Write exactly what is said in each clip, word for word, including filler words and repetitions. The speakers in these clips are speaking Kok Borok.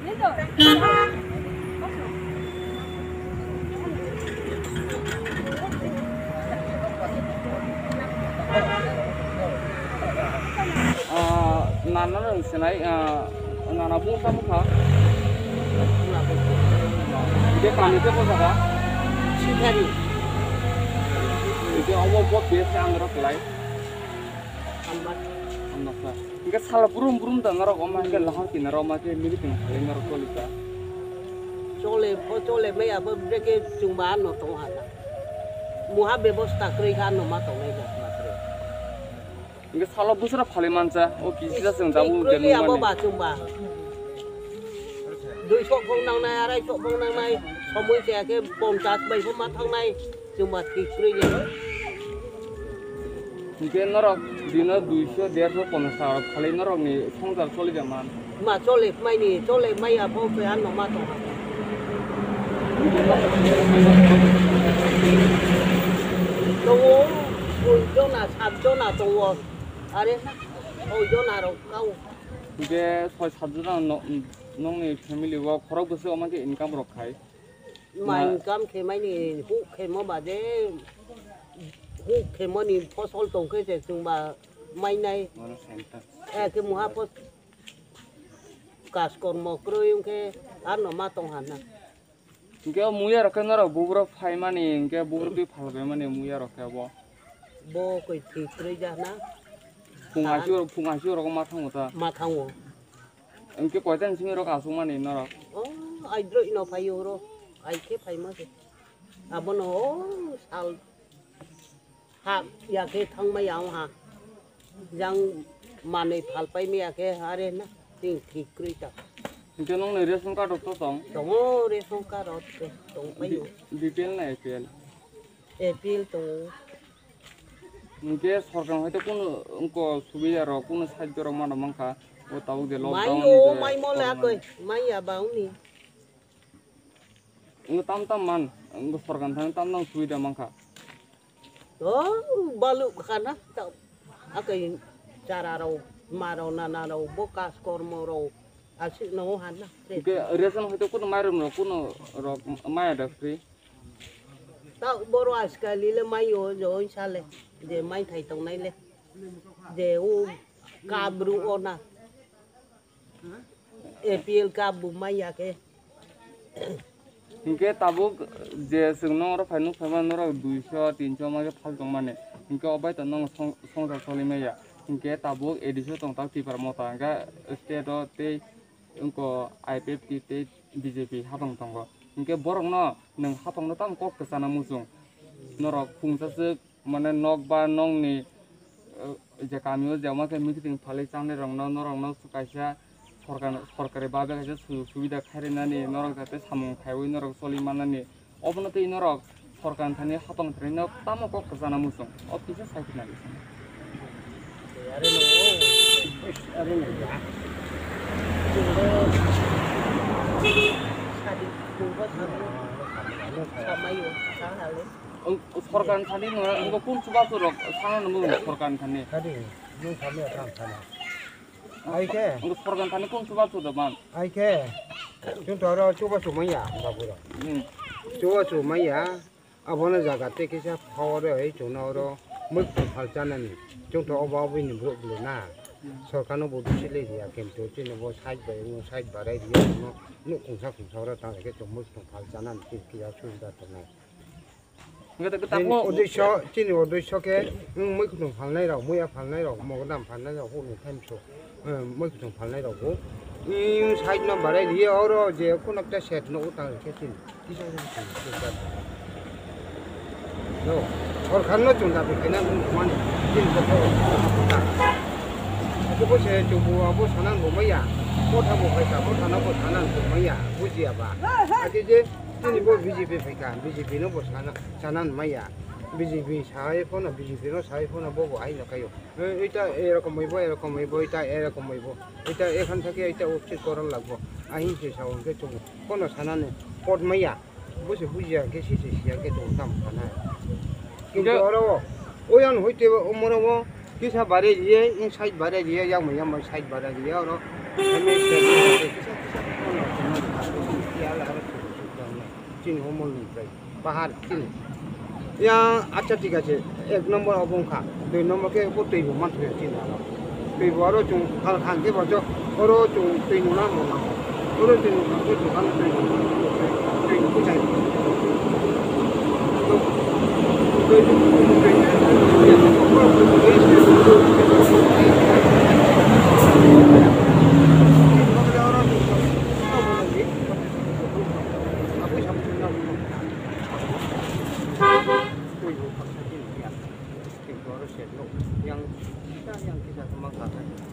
Ah, nana rang sinai, ah, nana bung tamo kha. Ide kami te ko jaga. Sikari. Ide omo bo base ang rok lai. Hambat. Hambat kha. Hingke sala brum brum da norok oma hingke lahar kinaro oma ke mili tong khalai norok toli ka. Chole pho chole maya pho breke chungba ano tong hala. Muha bebosta kroi kha ano ma tongnai da matre. Hingke salo busra phali mansa o kisi ja chwng jabu Kroi le abo ba chungba. Dui sok phung nangnai, arai sok phung nangnai, somoi kaya ke ponchas bai pho ma thangnai. Chuma thik kwrwi le. Hingke norok dino duiso, derso, ponchash taka rok khalai norokni songchar choli de man. Ma chole maini, chole maya bo khe ano ma tong. Tongo, soi jona, sat jona tongo. Are na, soi jona rok kao. Hingke soi sat jona no-, nongni family o khorok bwswk omo khe income rok khai. Ma Ma- income khe mani huk khe mo ba je huk khe mani phosol tong khe se chwng ba mai nai. Mano center. Eh, khe muha phos-, kas kormo kwrwi wng khe ano ma tong ha na. Hingke o muya rok khe norok bubrok phai mani, hingke bubrok twi phal bai mani muya rok khe bo. Bo koi thik kwrwi ja na. Phung Sal. Asuk, phung asuk rok ma thango ta. Ma thango. Hingke koita ni simi rok asuk mani norok? Oh, ai droi no phaio ro. Ai khe phaima se. Abono, oh, sal ha ya khe thangma ya ha. Jang manui phalpai mi ya khe are na ting thik kroi ta. Hingke nongni ration card rok to tong? Tongo ration card rok tong pai. Bi-, B P L na A P L? A P L tongo. Hingke sorkar hai to kunu wngko subida rok, kunu sahajyo rok mano mankha, o tabuk de lockdown Mai o, de mai mo le corona. Akoi, mai ya ba uni. Wngko tam tam man, wngko sorkar thani tam tam subida mankha. O, balu khana, ta, akoi chara rok, ma rok, nana rok, bo kas kormo rok, asik no hana. Hingke ration hai to kunu mairum rok, kunu rok maya da free. Ta boro askali le mai o jo sale je mai thai tongnai le je u kabru ona A P L kab bu mai ya khe. Hingke tabuk je chwng nong oro phai nuk phaima norok duiso tinso ma khe phal tongmani hingke obai to nong song-, songchar choli maya hingke tabuk A D C o tong tak Tipra mota hingke state o tei wngko I P F T tei B J P hapang tongo. Hingke borokno nwng hapangno tamo kok kwchana muchung. Norok phungsa swk mane nok ba nokni, eh, je kamio je omo khe meeting phalwi changnai rokno norokno kaisa sorkar, sorkari babe kaisa sujog subida khairwnani norok jate samung khaiwi norok choli mannani. Obono tei norok sorkar thani hapang thani no tamo kok kwchana muchung. O kisa sai khna di. Are no, are no ya. Sadi, tungba sadi. Samayo, sahale. Ang sorkar thani no, ang kun chuba surok, sana no sorkar thani. Kadi, nung sami atam sana. Ai khe? Ang sorkar thani kun chuba surok man. Ai khe? Chwng to oro chuba sumaya, babu ro. Hmm. Chuba sumaya. Abono jaga tei kisa power oi chwngno oro mui phal chanani. Chwng to obo aboni borok bwlwi na. Sorkar no bo bisi le ya kintu chini bo side bai no side barai riya no nuk khungsa khungsa oro tang khe chwng mui phal chanani chini kisa subida tongnai. Hwnkhe to Chini tamo uddesho, chini uddesho khe, mm, mwkhwtwng phalnai rok, muya phalnai rok, mogodam phalnai rok, hwnwi thansu, mm, mwkhwtwng phalnai rok bo. Mm, side no barai riya oro je kheno khe set no utang khe chini. Kisa kisa kisa kisa. No, sorkar no chwng dabi khaina mani, chini joto. Abo se chubu abo sanan bo maya, kotha bo khaika, kotha no bo sanan bo maya, bujiya ba. Ati je, Chini bo B J P phaikha, B J P no bo sana, sana maya. B J P sai phano, B J P no sai phano bo bo aino kayo. Eh, ita erokom oibo, erokom oibo, ita erokom oibo. Ita ekhan thake ita uchit koron lagbo. Ahin se sao hwnkhe chwng kono sanani pot maya. Bo se bujiya hwnkhe se se siya hwnkhe chwng tamo sana. Kintu oro o, oyan hoite o moro o kisa bare riye, in side bare riye, yang mai yang mai side bare riye oro. Kisa kisa Chini omo nung tei bahar chini. Yang acha thik ache, ek nombor obo wngkha, dui nombor khe bo twi bo man thaya chini aro. Twi bo aro chwng khal khan khe bo chwng oro chwng twi nuna mo na. Oro twi nuna khe chwng khal twi bo twi bo twi.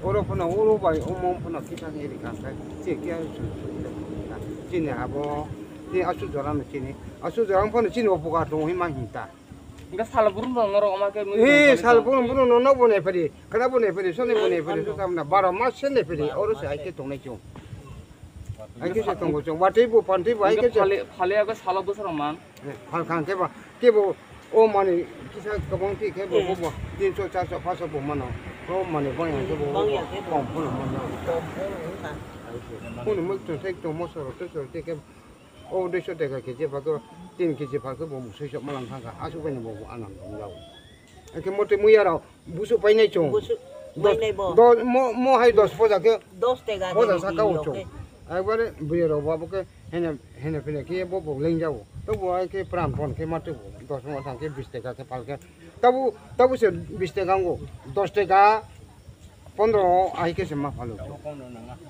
Oro phano oro bai omo phano kisa ni rikha khe che kya chini abo ni asu jora no chini asu jora phano chini upokar tongo hima hinta. Hingke sal burung rok norok ama khe mui He tong sal kari burung burung no nok bo nai phari, khana bo nai phari, soni bo nai phari, so samna baro mas se nai phari, oro se ai khe tongnai chwng. Ai khe se tongo chwng, watwi bo pantwi bo ai khe se. Phale, phale ago salo bwsarok man. He, phal khang khe ba, khe bo o mani kisa kwbang thi khe bo, bo, bo, tinso, charso, paso bo mano. O mani bang yang khe bo, bo, bo, khe bo. Kom phano mano. Kom phano wngkha. Ai khe. Phone mo tong thai tong mo soro, to soro, te khe. O deisho teka keji pha khe tin keji pha khe bo musui sok malang thang kha, asuk bai no bo anam tong jago. Eke mote muya rok busu painai chong. Busu Dos, painai bo. Dos, mo, mo hai dos poja khe Dos teka poja khe saka kilo o chong. Khe. Ekbare buya rok bo abo khe hene, hene phene khe bo bo leng jago. To bo hai khe pran pon khe mate bo dos mo thang khe bis teka khe pal khe. Tabu, tabu se bis teka ngo, dos teka, pondro o ahai khe se ma phalo.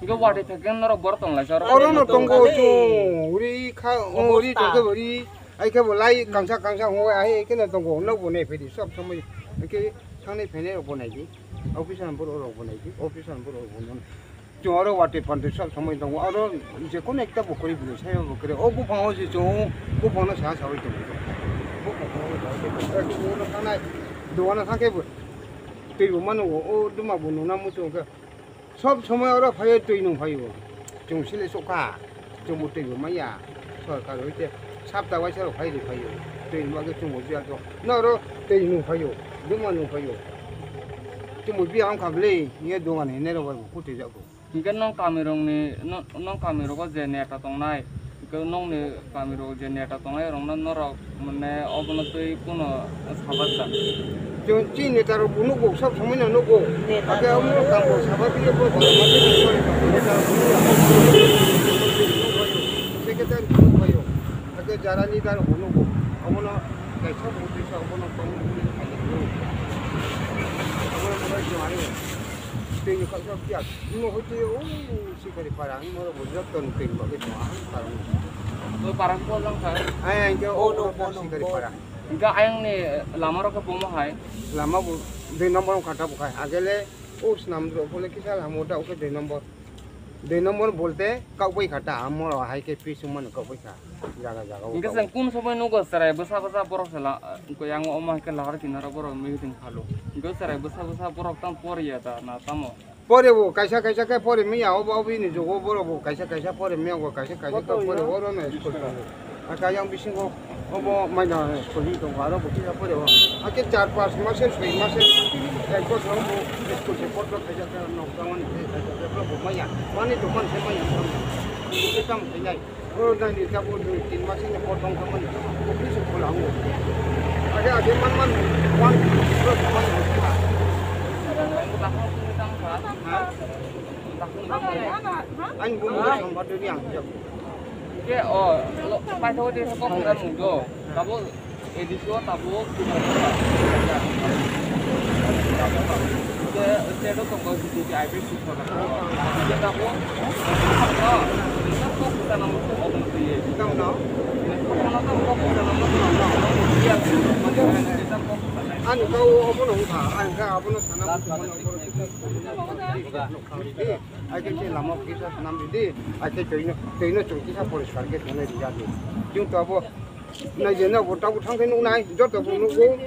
Hingke watwi thai khe norok borok tong lai sa oro. Oro no tongo chwng, uri kha, uri tong khe uri, ai khe bo lai kangsa kangsa hwnwi ahai khe no tongo, nok bo nai phai di sob somoi, hingke thangnai phainai rok bo nai di, officer borok rok bo nai di, officer borok rok bo nai di. Chwng oro watwi pantwi sob somoi tongo, oro je kono ekta bo kwrwi bwrwi sayo bo kwrwi, o buphang o se chwng buphang no sa sawi tongo. Buphang o se chwng oro thangnai, dogano thang khe bo. Twi bo mano, o duma bo nuna muchung khe. Sob somoi oro phaio, twi nung phaio. Chwng sile sokha, chwng bo twi bo maya. Sorkar hoite sapta waisa rok phai ri phaio. Twi ni bagwi chwng bo biya to. No oro twi nung phaio, duma nung phaio. Chwng bo biya wngkha bwle, ye dogan hinai rok bai bo kutui jago. Hingke nong kamirokni, no-, nong kamirogo je neta tongnai, hingke nongni kamirok je neta tongnai rokno norok mane obono twi kuno sabar da? Chwng chini netarok bo nugo, sob somoi no nugo. Neta Ake omo rok tangbo sabar biye bo bo ma twi sori tongo. Netarok bo nugo. Secretary bo nugo. Ake jara leader bo nugo. Omono kaisa bo twi sa obono tong. Obono bo twi ani. Twi ni kok sok ya. Mo hote o. Sikari para ang moro bo joto ni twi bagwi tong ang parang. To parang ko jang kha? Ai ang ke o Bono, no bono, sikari bono. Para. Hingke ayang ni lama rok bomo hai. Lama bo dui nombor wngkha ta bo khai. Agele o snam rok bole kisa lama ta o ke dui nombor. Dui nombor bolte kok bai kha ta amo hai ke pisung mano kok bai kha. Jaga jaga o Hingke kok. Chwng kun somoi nugo chwrai bwsa bwsa borok se la, ko yang omo hai ke lahar kinaro borok meeting phalo. Hingke chwrai bwsa bwsa borok tamo poriya da na tamo? Pore bo kaisa kaisa khe pore miya, obo obo ni jugo borok bo kaisa kaisa pore miya, bo kaisa kaisa to pore oro no school tongo. Aka yang bisingo obo maina school ni tongo, aro bo kisa pore bo. Ake char pas mase, soi mase, ek bosor bo school se potro kaisa khe nok tangmani khe kaisa khe bo maya. Mani dokan se maya. Ito tam khe nai. Oro nai ni tabuk dui tin mas ni por tong kha mani. Office o khola o. Age age man man wan pro ko mani. Ha? Ani bo mo samba dui ang jak. Ke o lo pai tho de ko ko ran do. Tabuk A D C o tabuk. Ke state o tongo B J P I P F. Ani kau obono wngkha, ang khe abono sana muchungmano borok kisa. Ai khe se lama kisa sanam ridi, ai khe twi no, twi no chwng kisa poriskar khe tongnai rijadi. Chwng to abo Naijeno bo tabuk thang khe nuknai, joto bo nugo.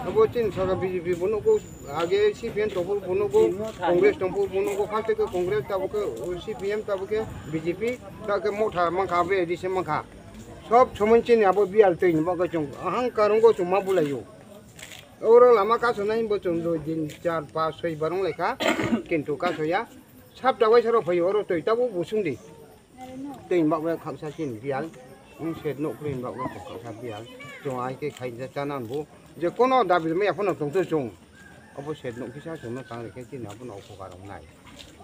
Abo chini sarkar B J P bo nugo, age C P M tongphuru bo nugo, Congress tongphuru bo nugo, first khe Congress, tabuk khe C P M, tabuk khe B J P, tabuk khe motha mankha, abo A D C mankha. Sob somoi chini abo biyal twi ni bagwi chwng ahang karwngo chwng ma bulaio. Oro lama kasonai bo chwng dui din, char, pas, soi barong laikha, kintu kasoya. Sapta waisa rok phaio, oro twi tabuk bo chwngdi. Tei bakmai khaksa chini biyal. Nwng sed nuk kri ba ua kok kha bial. Chwng ai khe khai ja chana bo. Je kono dabi maya phano tong to chwng. Abo sed nuk kisa chwng no tang khe chini abo no kok arong nai.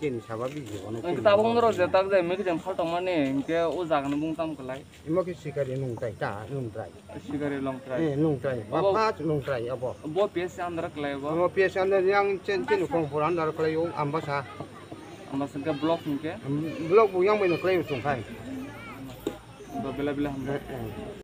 Chini saba bi je ono. Ang tabung ro je tak je mik jem phal tong mani, hingke o jaga ni bung tam kwlai. Imo khe sikari nung tai ta, nung trai. Sikari long trai. Eh, nung trai. Ba Abo- pas nung trai abo. Bo P S C under kwlai bo. Amo P S C under yang chen chen kong pura under kwlai o ambasa. Ambasa ke block hingke. Block bu yang bai no kwlai o chung khai. Ba bela bela hambai. Eh, eh.